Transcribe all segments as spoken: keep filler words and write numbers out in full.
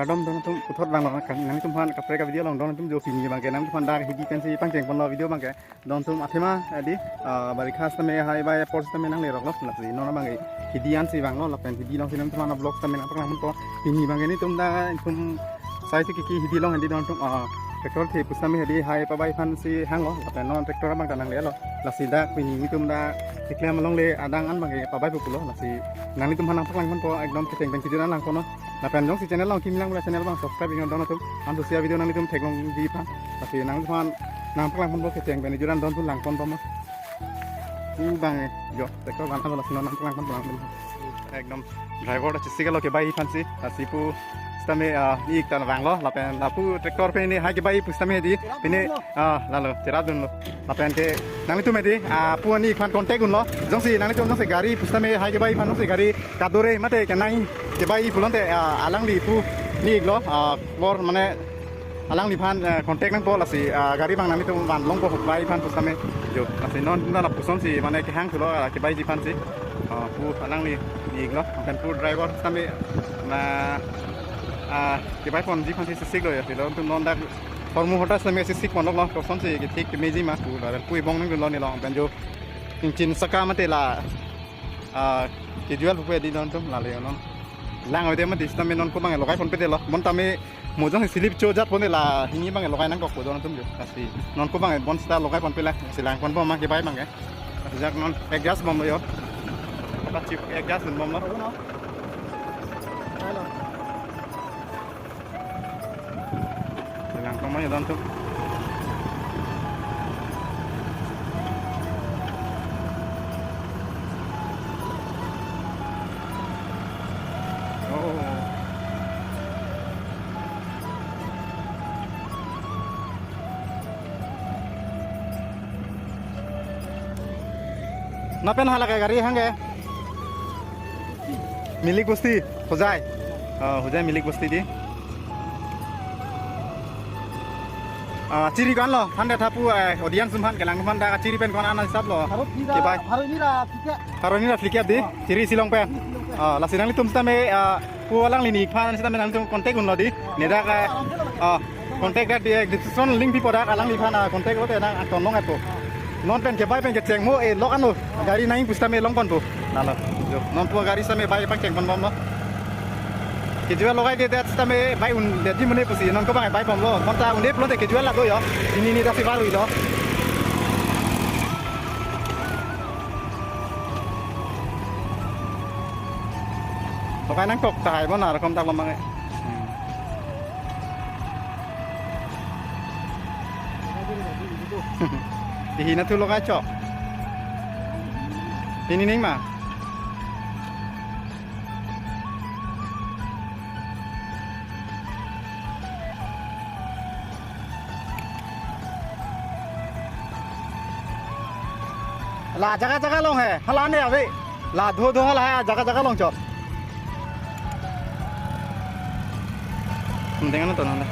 Kardom don atum, puthot vanglo, nangtum aphan kaprek avideo along don atum jo, pini abangke nangtum aphan dak hidi pensi pangcheng ponlo video abangke. Don atum athema adi, ah, barikha sitame hai bai apor sitame nanglerok lo, lasi non abangke hidi ansi vanglo, lapen hidi alongsi nangtum aphan vlog sitame nangpaklang ponpo. Pini abangke nelitum dak itum sai si kiki hidi along hidi don atum, ah, tractor the pusitame hidi hai pabai aphansi hanglo, lapen non tractor abang ta nanglelo. Lasi dak pini nelitum dak keklem alongle adang an abangke pabaipo pulo, lasi nanglitum aphan nangpaklang ponpo, ekdom kecheng pen kejut an lang ponlo. Lapen jongsi channel along kimi lang pura channel abang subscribe iknon don atum. Antusi avideo nanglitum theklongji aphan. Lasi nangtum aphan nangpaklang ponpo, kecheng pen kejut an don atum lang ponpo ma. Pu abangke, jo, tractor van abang lasi non nangpaklang ponpo lang ponpo. Ekdom driver ta chesik lo kebai aphansi. Lasi pu sitame, ah, ik ta vanglo, lapen lapu tractor pen hini hai kebai pusitame hidi. Pini, ah, lalo, cherap dunlo. Lapen ke nanglitum hidi, ah, pu ani aphan contact dunlo. Jongsi nanglitum jongsi gari pusitame hai kebai aphan jongsi gari kadore mate kenai kebai pulote, ah, alangli pu ni iklo, ah, bor mane alangliphan, eh, contact nangpo lasi, ah, gari abang nanglitum van longpo bai aphan pusitame. Jo, lasi non na lapusonsi mane kehang thulo, ah, kebaiji aphansi. Ah, pu alangli ni iklo, lapen pu driver sitame na, ah, kebai ponji aphansi chesik lo ya, silo atum non dak hormu hotas sitame chesik ponloklo, kosonsi kethik kemeji ma pu, lapen pu ibong nangdunlo neli along, lapen jo ingchin saka mate la, ah, kejual pupe di don atum, lale non. Lang ave mati sitame non ko abang logai ponpe detlo. Bonta me mo jongsi slip cho jat pon de la hini abang logai nangkokpo don atum jo. Lasi non ko abang bon sita logai ponpe la. Lasi lang ponpo ma kebai abangke. Lasi jak non adjust bomlo jo. Apa chip adjust bomlo. Lang tong ma jo don atum. Oh. Lapen hala ke gari hangke. Milik Bosti, Hojai. Ah, Hojai Milik Bosti di. Ah, chiri ko-anlo, hande thapu, eh, audience atum aphan kelang atum aphan dak chiri pen ko-an hisap lo. Pharo phli ra, kebai. Pharo hini ra phlikep. Pharo hini ra phlikep di, oh. Chiri isi along pen. Chiri isi along pen. Ah, lasi nanglitum sitame, ah, pu alangli ni aphan sitame nanglitum contact dunlo di. Ne dak, eh, ah, contact dak di, eh, description link pipo dak alangliphan, ah, contact lote nang aton long apo. Non pen kebai pen kecheng mo, eh, lok anlo. Gari nangji pusitame long ponpo. Lalo. Jo. Non pu gari sitame bai pangcheng ponbomlo. Kejual logai de det sitame bai un detji mene pusi. Non ko abang bai bomlo. Bonta un det pulote kejual la do jo. Hini hini ta si baru ilo. Logai nangkok tahai bon arokom dak lomang e. Hmm. Ihi na thu logai chok. Ini ning ma. La jaga jaga long he, hala ne ave. La dho dho hala jaga jaga long chok. Hmm, dengan nonton anda.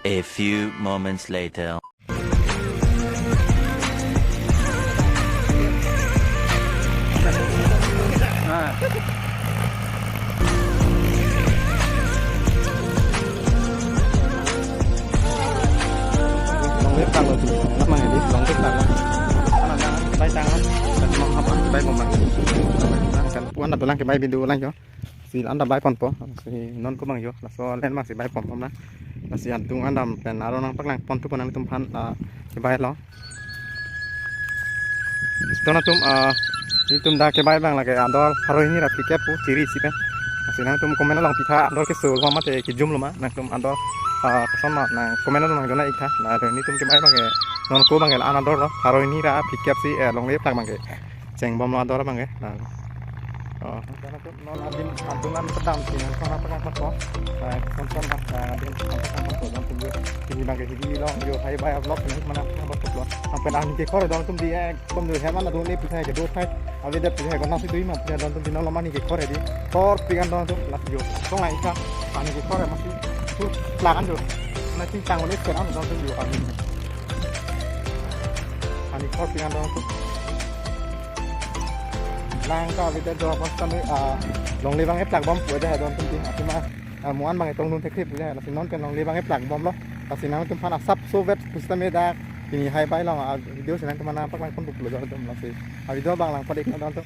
A few moments later. Long trip tanglo tu, lamang ini long trip tanglo. Bai tanglo, bai tanglo. Bai tanglo, bai tanglo. Bai tanglo, bai tanglo. Kan puan dah pulang ke bai bindu lang jo. Si anta bai ponpo, si non ko abang jo, laso len abang si bai ponpo na. Lasi adung andam pen aro nangpaklang pon thupo nanglitum aphan, ah, kebai lo. Don atum, ah, nelitum dak kebai abang lake ador pharo hini ra phlikep pu chiri isi pen. Lasi nangtum comment along pitha ador keso lo ma mate kejum lo ma, nangtum ador, ah, koson ma nang comment along nangdona iktha. La nelitum kebai abangke non ko abangke la-an ador lo, pharo hini ra phlikep si, eh, longle plak abangke. Chengbomlo ador abangke. La. Oh. Non adim adung an kedam si nangkok nangpaklang ponpo. Eh, son son, eh, adim nangpaklang ponpo. Nangtum jo hini abangke hidi along jo hai bai vlog ni mana nangpaklang ponpo. Nangpen ani kekhor don atum di, eh, tum jo hem an adung le puthai kedo thai. Ave det puthai ko nasi dui ma puthai don atum di non lomani kekhor di. Thor pigan don atum lasi jo. Tong ai ka. Ani kekor amatsi sur plak an jo. Nangchingtang un-e pen an dong tum jo ani. Ani kekor pik an dong tum. Lang ta avedet jo, bos tame, ah, longle abang eplak bom pu aja dong tum di. Athema, ah, mo-an abang etong dun thekthe pu aja. Lasi non pen longle abang eplak bomlo. Lasi nangtumphan asapso vet pusitame dak pini Haibei along, ah, video si nangtumphan nangpaklangponpo pulo jo dong lasi. Ah, video abang lang padik dong tum.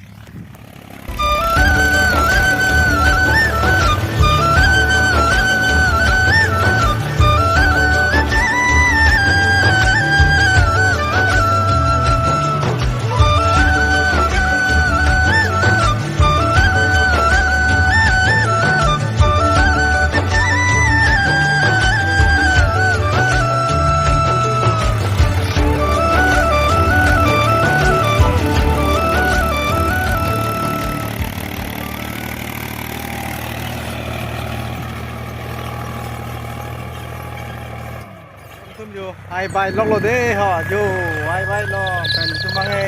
Tum jo, Haibei loklo de ho, jo, Haibei lok, pen tum abang e,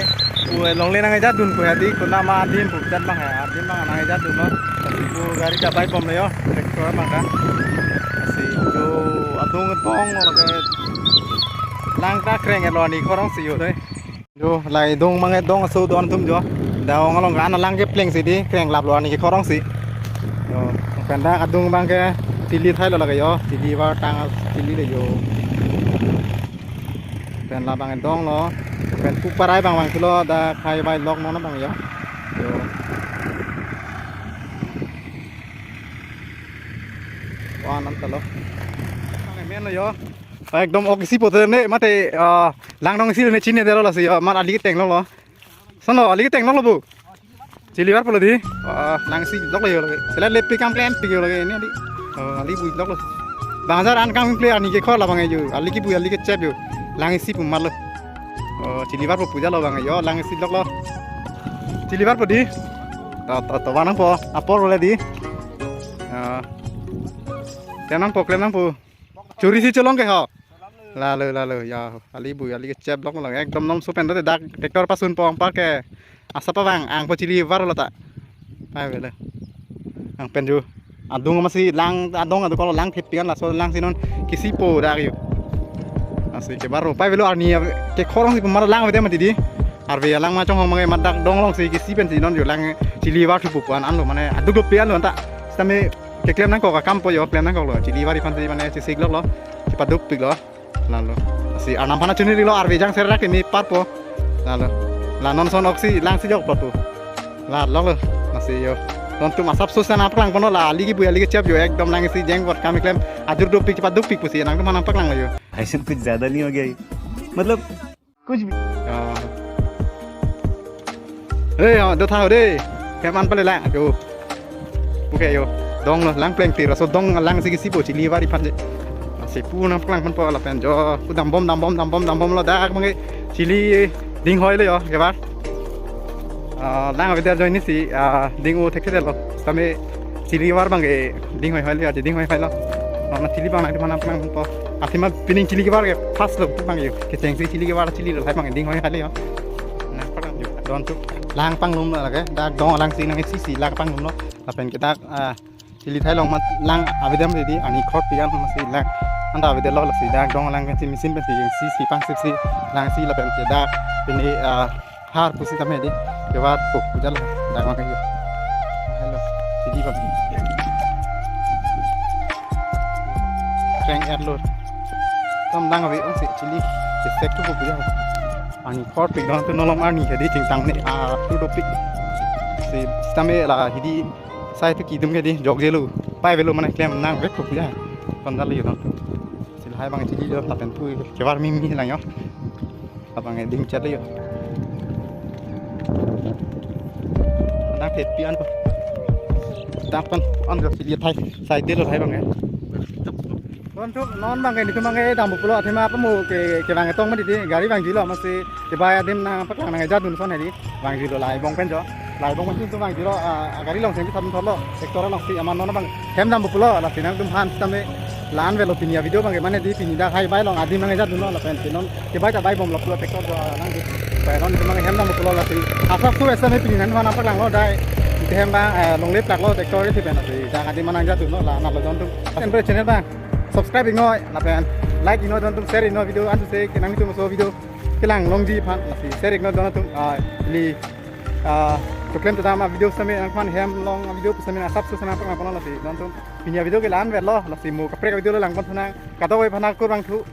pu longle nangkejadun ko ya di, konat ma adim pu jat abang ya, adim abang nangkejadunlo, lasi pu gari kabai bomlo jo, tractor abang ka, lasi jo, adung donglo ke, lang ta kreng-etlo ani kekor along si jo de. Jo, lahai adung abang e dong aso dong tum jo. Dong along kan lang kepleng si di, kreng laplo ani kekor along si. Jo, pen dak adung abang ke chili thailo lake jo, chili avar tang chili le jo. Pen labang e donglo. Pen pu parai abang vangthulo, dak Haibei lok non abang jo. Jo. Wah, nang talo. Abang e menlo jo. Ekdom ok isi po te ne, mate, ah, lang dong isi ne chinine detlo lasi, ah, mar ali keteng loklo. Sonlo, ali keteng loklo bu. Chili avar pulo di. Ah, lang isi loklo jo lake. Selet lepi kam klempik jo lake ne ali. Oh, ali bu loklo. Bang ajar an kam kle ani kekor labang e jo. Ali kebu, ali kechep jo. Lang isi pu marlo. Oh, chili avar pu pu jalo abang e jo. Lang isi loklo. Chili avar pu di. To, to, to, van nangpo. Apor le di. Ah. Klem nangpo, klem nangpo. Churi si cholong ke ho. Lalo, lalo, ya, ali bu, ali kechep lok lok, ekdom nomso pen dote dak tractor pasunpo anparke. Asap abang, angpo chili avarlo ta. Pai avelo. Ang pen jo. Adung amatsi lang, adung adung kolo lang thip pian laso lang si non kisipo dak jo. Lasi kevaro. Pai avelo arni kekor along si pu mar lang avedet mati di. Arve alang ma chonghong abang e mat dak dong along si kisi pensi non jo lang chili avar thupo pu an anlo mane aduk dopik anlo anta. Sitame keklem nangkok akampo jo, klem nangkoklo. Chili avar aphan si mane chesik loklo. Chepadukpiklo. Lalo. Lasi arnam aphan chunirilo arve jang serak kimi parpo. Lalo. La non ason ok si lang si jokpo tu. La loklo. Lasi jo. Non tum asapso si nangpaklangponlo la ali kebu ali kechep jo ekdom lang si jeng bot kam keklem. Aduk dopik chepadukpik pusi nangtum aphan nangpaklanglo jo. भाई साहब कुछ ज्यादा नहीं हो गया ये? मतलब कुछ भी। Ah. Hei, ah, do tha de. Keman pale la, jo. Okay, jo. Donglo, lang plengtir, laso dong lang si kisipo chili avar aphan je. Lasi pu nangpaklangponpo lapen jo. Pu dambom, dambom, dambom, dambomlo dak abang e chili dinghoilo jo, kevar. Ah, lang avedet ajoine si, ah, ding-o thekthedetlo. Sitame chili avar abang e dinghoihoilo, dinghoihoilo. Nona chili abang nangtum aphan nangpaklangpo. Athema pining chili kevar ke fast lo abang jo. Kechengsi chili kevar chili lo lahai abang dinghoihoilo jo. Nangpaklangpo. Don tu lang panglumlo lake. Dak dong lang si nang isi si lang panglumlo. Lapen ke dak, ah, chili thailong mat lang avedam ready ani khot pian amatsi lang. Anta avedetlo lasi dak dong lang pensi machine pensi sisi pangsipsi lang si lapen ke dak pini, ah, har pusitame di. Kevar puk pujal dak ma kayo. Hello. Sidi bang. Kreng-etlo. Tom lang ave ong si chili. Sisek tu pujal. Ani khot pik dong tu nolom arni jadi chingtang ne, ah, tu dopik. Si sitame la hidi sai tu kidum ke di jokjelo. Pai avelo mane klem nangvekpo pu ya. Kondal yo dong. Si lahai abang chililo lapen pu kevar mimi lang jo. Abang dingchatlo jo. Nang thepi an. Dak pen an jo chili thai. Sai delo lahai abang. Don tu non abang ke nitum abang ke dampo pulo athema pamo ke kevang tong mati di gari vangjilo amatsi kebai adim nangpaklang nangkejadun ason hedi vangjilo lahai abang pen jo lahai abang pen tu vangjilo, ah, gari along sengpi thapdun thotlo tractor along si amat non abang hem dampo pulo lasi nangtumphan sitame la-an avelo pini avideo abang ke mane di pini dak Haibei along adim nangkejadunlo lapen si non kebai ta bai bomlo pulo tractor jo, ah, nang di pai non nitum abang hem dampo pulo lasi asapso sitame pini nangtumphan nangpaklanglo dai Hem abang, eh, longle plak lo tractor kethe pen, lasi jang adim anang jatu non, la nat lo don atum. Lapen channel abang subscribe iknon, lapen like iknon don atum, share iknon video, antu si kenangtum laso video kelang longji aphan, lasi share iknon don atum. Ah, ili, ah, choklem tadam avideo sitame nangphan hem along avideo sitame asap sitame nangphan nangphan lasi don atum. Pini avideo ke la-an vet lo, lasi mo kaprek avideo lo langpon thunang. Kadokave aphan kurvangthu.